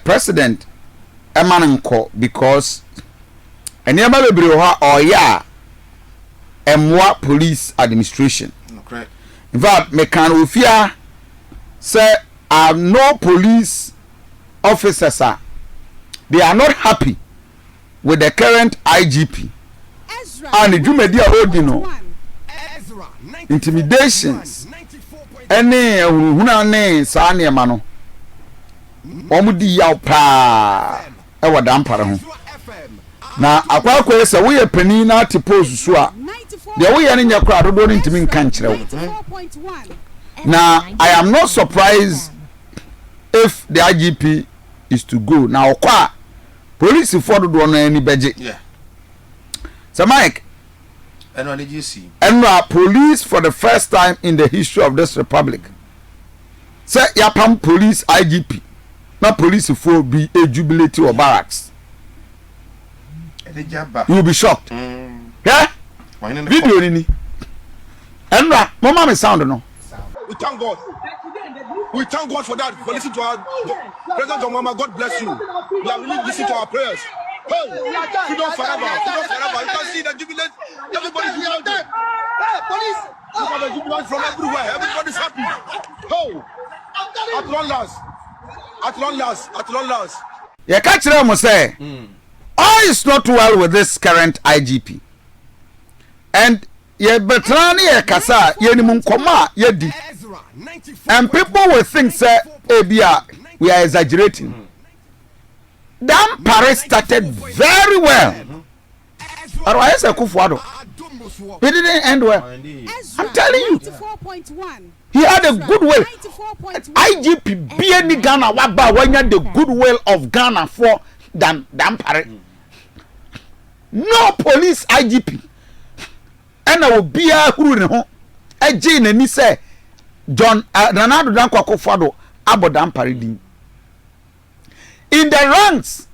President ɛma no nkɔ because nneɛma bebree wɔ hɔ a ɔyɛ a ɛmmoa police administration. In fact, meka no ofia sɛ I know police officers a they are not happy with the current IGP a ne dwumadi a ɔredi no, intimidations ɛne ahunahuna ne saa nneɛma no, wɔn di yaw paa ɛwɔ Dampare ho. Na akɔ sɛ woyɛ panin na ate post so a, deɛ woyɛ no nyɛ koraa, dodoɔ no ntumi nka nkyerɛ wo. Na I am not surprised if the IGP is to go. Na ɔkɔ a, polisifoɔ dodoɔ no ani bɛgye. Sɛ Mike, ɛno anigye si. Ɛnora police, for the first time in the history of this republic, sɛ yapam police IGP na polisifoɔ bi ejubilate wɔ barracks. Anigye aba. You will be shocked. Hwɛ. Ɔhene ne video ni ni ɛnora mo ma mi sound no. We thank God. We thank God for that. For listening to our President John Mahama. God bless you. You have really listened to our prayers. Hey, freedom forever. Freedom forever. You can see the jubilate. Everybody's jubilating. Hey, police! Look at the jubilation from everywhere. Everybody's happy. Oh, at long last. At long last. At long last. Yɛka kyerɛ mo sɛ all is not well with this current IGP, and yɛbɛtena ne yɛkasa a, yɛnim nkɔmɔ a yɛdi, and people will think sɛ ebi a we are exaggerating. Dampare started very well, but wayɛ sɛ Akufo-Addo, he didn't end well. I'm telling you, he had a good will. IGP bie ni Ghana waba a wanya the goodwill of Ghana for than Dampare. No police IGP ɛna obiara huru ne ho ɛgye n'ani sɛ John Nana Addo Dankwa Akufo-Addo abɔ Dampare din in the ranks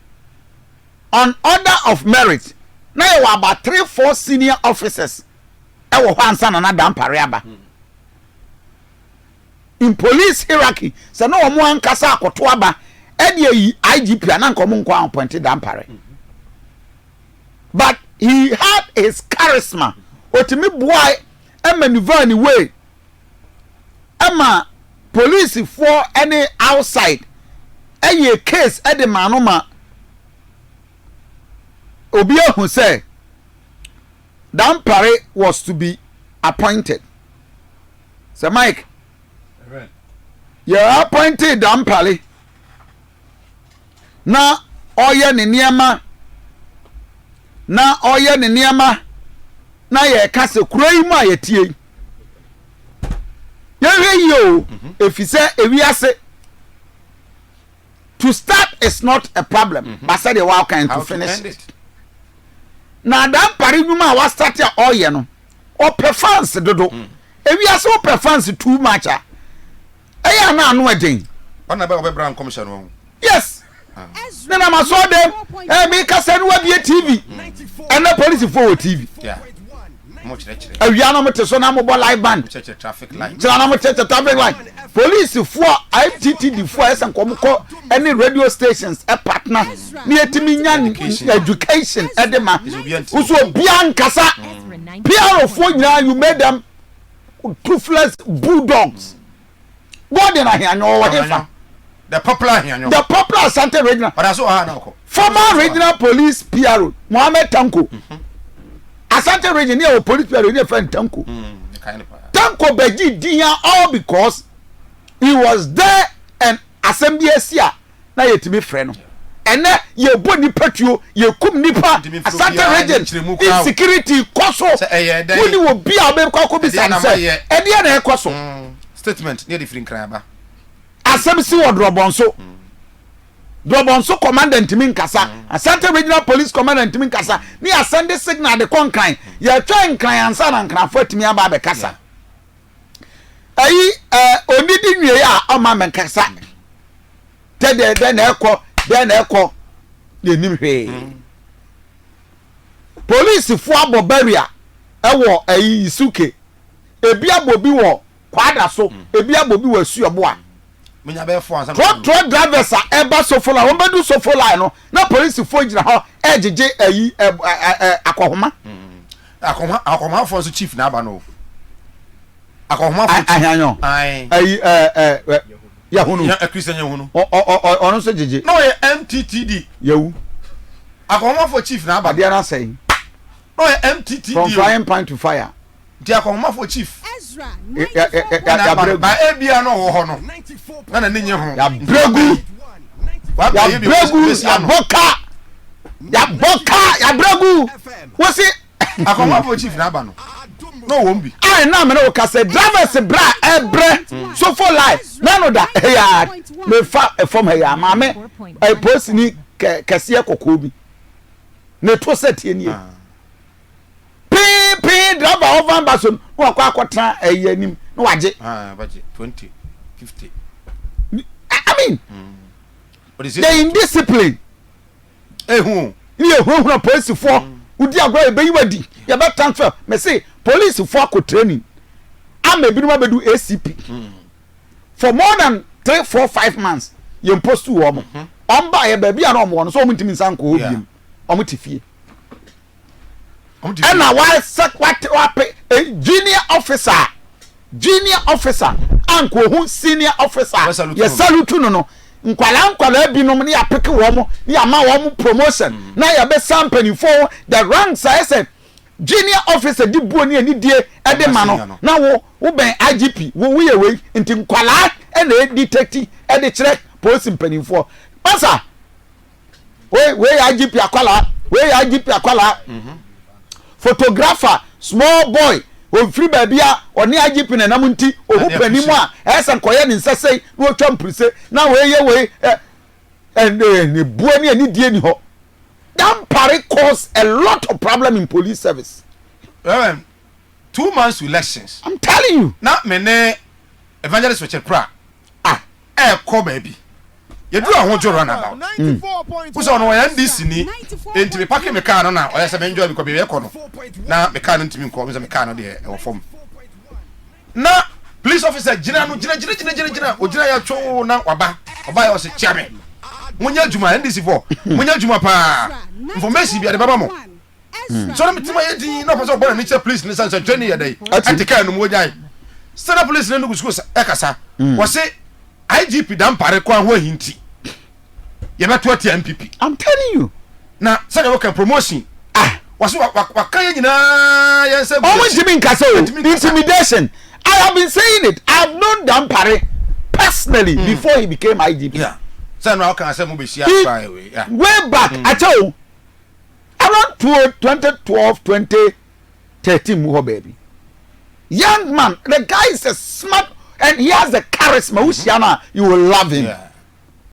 on order of merit. Na yɛ wɔ about three, four senior officers ɛwɔ hɔ ansa Nana Dampare aba in police hierarchy. Sɛ na wɔn ankasa akoto aba ɛde ayi IGP a, na nka wɔn nkɔ appoint Dampare, but he had his charisma. Otumi boa ɛmaneuver ne way ɛma polisifoɔ ɛne outside ɛyɛ case ɛde maa no ma obi ehu sɛ Dampare was to be appointed. Sɛ Mike, yɛ appointed Dampare na ɔyɛ ne nneɛma na ɔyɛ ne nneɛma na yɛka sɛ kuro yi mu a yɛtie yi, yɛhwɛ yie o, efi sɛ ewiase, to start is not a problem, but sɛdeɛ wɔaka How to finish end it. it. Na Dampare nnwuma a wastart a ɔyɛ no, ɔpɛ fans dodo. Ewiase, wopɛ fans too much a, ɛyɛ ana ano ɛden. Ɔna bɛ ɔbɛbra nkɔmhyɛ no. Yes, ne nam asɔ dɛm ɛ mi kasa no, wabie TV. Ɛnɛ polisifoɔ wɔ TV. Yeah, mo kyerɛkyerɛ. Awia no mo te so na mo bɔ live band. Mo kyerɛkyerɛ traffic light. Kyerɛ na mo kyerɛkyerɛ traffic light. Polisifoɔ, MTTD foɔ, ɛsɛ nkɔm kɔ ɛne radio stations ɛ partner ne yɛtumi nya Education. Education ɛde ma. Ɛsɛ obiara nti. Nso obiara nkasa. PRO foɔ nyinaa, you made them toothless bulldogs. Gordon Ahianyo ɔwɔ hefa? The popular Ahianyo. The popular Asante Regional. Ɔda so ɔha na ɔkɔ. Former regional police PRO Mohammed Tanko. Asante Region ne yɛ wɔ police PRO ne yɛ fɛn Tanko. Kae ne paa. Tanko bɛgye din a, all because he was there and asɛm bi asi a, na yɛtumi frɛ no. Ɛnɛ yɛbɔ nipa tuo, yɛkum nipa. Ntumi mfiri Asante obiara Region ne nkyerɛmu koraa o. insecurity kɔ so. Sɛ ɛyɛ dɛn? Woni wɔ bi a wobɛkɔ akɔbisa Ɛdeɛn no na sɛ mayɛ? ɛdeɛ na ɛkɔ so. Statement ne yɛde firi Nkran aba. Asɛm si wɔ Drɔbɔnso, Drɔbɔnso commander ntumi nkasa, Asante Regional Police commander ntumi nkasa, ne yɛasend signal de kɔ Nkran. Yɛtwɛn Nkran ansa na Nkranfo atumi aba abɛkasa. Ɛyi onidi nwie a ɔma mɛnkasa tɛ deɛ dɛ na ɛkɔ dɛ na ɛkɔ, yɛnim hwee. Polisifoɔ abɔ barrier ɛwɔ ɛyi Isuke, ebi abɔ bi wɔ Kwada so, ebi abɔ bi wɔ Asuɔboa. Menya bɛyɛ fo ansa. Trɔtrɔ drivers a ɛba Sofoline, wɔn bɛdu Sofoline no na polisifoɔ gyina hɔ ɛregyegye ayi ɛ ɛ ɛ akɔhoma. Akɔhoma akɔhomafoɔ nso chief na aba no o. Akɔhomafo chief. Ahianyɔ. Ayi ɛ ɛ ɛ yahunu. Ya Christian yahunu. Ɔ ɔ ɔ ɔno nso gyegye. Na ɔyɛ MTTD. Yawu. Akɔhomafo chief na aba. Adeɛ no asɛe. Na ɔyɛ MTTD. From frying pan to fire. Nti akɔnhomafo chief. Yabregu. Ba ebia na ɔwɔ hɔ no na n'ani nye ho. Yabregu. Yabregu yabɔ ka yabɔ ka yabregu wosi. Akɔnhomafo chief na aba no na ɔwɔ mu bi. A ɛna mene wo ka sɛ drivers bra ɛbrɛ sofo line na no da ɛyà mefa ɛfam ha yà maame polisini kɛseɛ kɔkɔɔ bi ne to sɛ tie nie. Pee pee driver a ɔvan ba so no na wakɔ akɔtena ɛyi anim na wagye. Ah, bagye 20 50. I mean, mm. the indiscipline. Ehu. Ne yɛ hunahuna polisifoɔ. Mm. Wodi agorɔ yɛ bɛyi wadi yɛ bɛ transfer mɛ se polisifoɔ akɔ training ama ebinom abɛdu ACP. Mm. For more than 3, 4, 5 months yɛn post wɔn. Wɔn ba yɛ baabi a na wɔn wɔ no so wɔn ntumi nsan nkɔ hɔ biem wɔn te fie. Ɛna wasɛ wate wape eh, junior officer junior officer anka ohun senior officer yɛ salute no no nkwalaa nkwalaa binom ne yɛapeke wɔn ne yɛama wɔn promotion mm. na yɛbɛsa mpanimfoɔ the ranks a ɛsɛ junior officer di buo ne anidie ɛde ma no na wo wobɛn IGP wo woyɛ wei nti nkwalaa ɛna edi tɛti ɛde kyerɛ polisi mpanimfoɔ pasa. Wei wei yɛ IGP akwalaa, wei yɛ IGP akwalaa. Mm-hmm. Photographer, small boy, ofiri baabi a ɔne IGP na ɛnam nti, ohu panin mu a ɛyɛ sɛ nkɔyɛ ne nsa sei na otwa mpirise na wei yɛ wei ɛ ɛ ne bua ne anidie ni hɔ. Dampare cause a lot of problem in police service. Reverend, 2 months to elections. I'm telling you. Na me ne Evangelist Richard Pra Ah. ɛɛkɔ baabi. Yɛduru Ahodwo runabout. Wo sɛ ɔno ɔyɛ NDC ni, enti me pake me car no na ɔyɛ sɛ me enjoy because baabi ɛkɔ no na me car no ntumi nkɔ, me sɛ me car no deɛ ɛwɔ fam. Na police officer gyina no gyina gyina gyina gyina gyina ogyina yɛ twoo na waba ɔba yɛ ɔsɛ kyia me. Monyɛ adwuma NDC foɔ, monyɛ adwuma paa. Information bi ade bɛba mo. Sɛ ɔno metem ayɛ din na ɔpɛ sɛ ɔbɔ n'ani kyerɛ police ne sɛ nsɛntwerɛni yɛ dɛn ɛte kaa no mu wɔgyae sɛ na police ne no gu sukuu ɛkasa wɔse IGP Dampare kwan ho ahinti yɛbɛto atia NPP. I'm telling you. Na sɛdeɛ wɔka promotion ah wɔse waka yɛ nyinaa yɛn sɛ ɔmo ntumi nkasa o intimidation. I have been saying it. I have known Dampare personally before he became IGP. Yeah. Sɛ no ɔka sɛ mo bɛhyia way back akyɛ o around 2012 2013 mu hɔ baabi. Young man, the guy is a smart and he has the charisma. Wohyia no a you will love him.